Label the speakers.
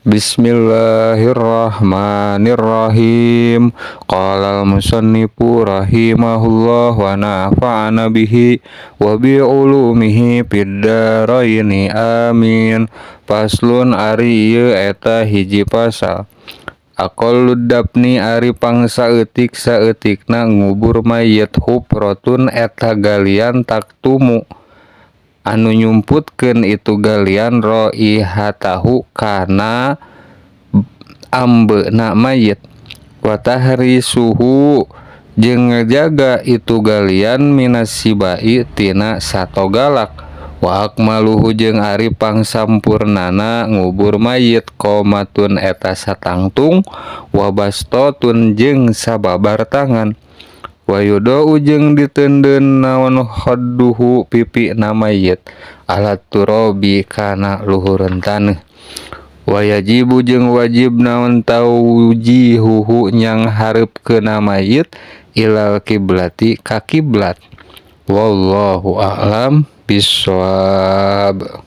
Speaker 1: Bismillahirrahmanirrahim. Qala al-musannifu rahimahullah wa nafa'ana bihi wa bi ulumihi fid dharaini amin. Faslun ari ieu eta hiji pasal. Aqallud dafni ari pangsaeutik saeutikna ngubur mayit hufratun eta galian taktumu anu nyumputkeun itu galian raihatahu kana ambeuna mayit wa tahrisuhu jeung ngajaga itu galian minas sibai tina sato galak wa akmaluhu jeung ari pangsampurnana ngubur mayit qomatun eta satangtung wa bastatun jeung sababar tangan wa yudau jeung diteundeun naon khadduhu pipina mayit ala turabi kana luhureun taneuh wa yajibu jeung wajib naon taujihuhu nyanghareupkeunna mayit ilal kiblati ka kiblat wallahu a'lam bissawab.